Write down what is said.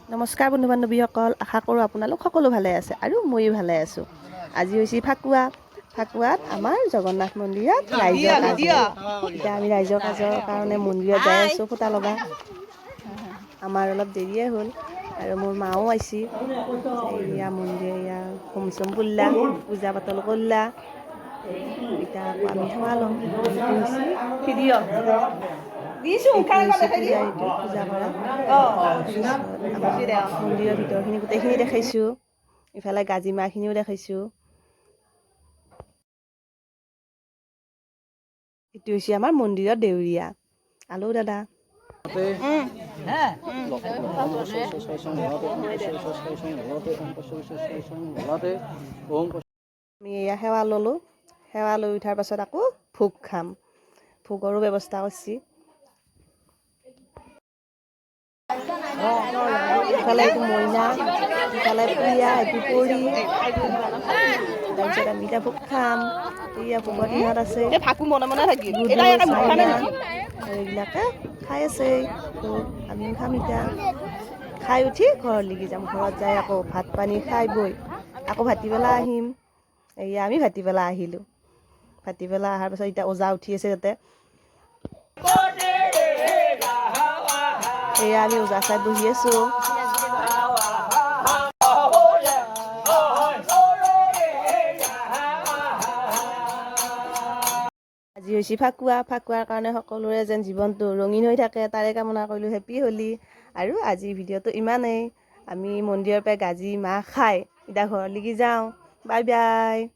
নমস্কাৰ বন্ধু বান্ধৱীসকল, আশা কৰোঁ আপোনালোক সকলো ভালে আছে আৰু ময়ো ভালে আছোঁ। আজি হৈছে ফাকুৱা। ফাকুৱাত আমাৰ জগন্নাথ মন্দিৰত ৰাইজৰ কাজ হয়। এতিয়া আমি ৰাইজৰ কাজৰ কাৰণে মন্দিৰত যাই আছোঁ ফোঁটা লগা। আমাৰ অলপ দেৰিয়ে হ'ল আৰু মোৰ মাও আহিছে। এয়া মন্দিৰ, এয়া হোম চোম পুৰলা, পূজা পাতল কৰলা। এতিয়া আকৌ আমি সেৱা ল'ম। এইটো হৈছে এইটো হৈছে পূজা, এইটো পূজা কৰা। তাৰপিছত আমাৰ মন্দিৰৰ ভিতৰখিনি গোটেইখিনি দেখাইছোঁ, ইফালে গাজী মাখিনিও দেখাইছোঁ। এইটো হৈছে আমাৰ মন্দিৰৰ দেউৰীয়া আলু দাদা। আমি এয়া সেৱা ল'লোঁ। সেৱা লৈ উঠাৰ পাছত আকৌ ভোগ খাম। ভোগৰো ব্যৱস্থা কৰিছে। ইফালে এইটো মইনা, ইফালে প্ৰিয়া, এইটো পৰি। তাৰপিছত আমি এতিয়া ভোগ খাম। এয়া ভোগত ইহঁত আছে। ভাকু মনে মনে থাকিল। গুডু, চাইনা আৰু এইবিলাকে খাই আছে ভোগ। আমিও খাম এতিয়া। খাই উঠি ঘৰলৈকে যাম। ঘৰত যাই আকৌ ভাত পানী খাই বৈ আকৌ ভাটিবেলা আহিম। এয়া আমি ভাটিবেলা আহিলোঁ। ভাটিবেলা অহাৰ পাছত এতিয়া ওজা উঠি আছে তাতে। এয়া আমি ওজা চাই বহি আছোঁ। আজি হৈছে ফাকুৱা। ফাকুৱাৰ কাৰণে সকলোৰে যেন জীৱনটো ৰঙীন হৈ থাকে, তাৰে কামনা কৰিলোঁ। হেপী হোলী। আৰু আজিৰ ভিডিঅ'টো ইমানেই। আমি মন্দিৰৰ পৰা গাজি মাহ খাই এতিয়া ঘৰলৈকে যাওঁ। Bye bye.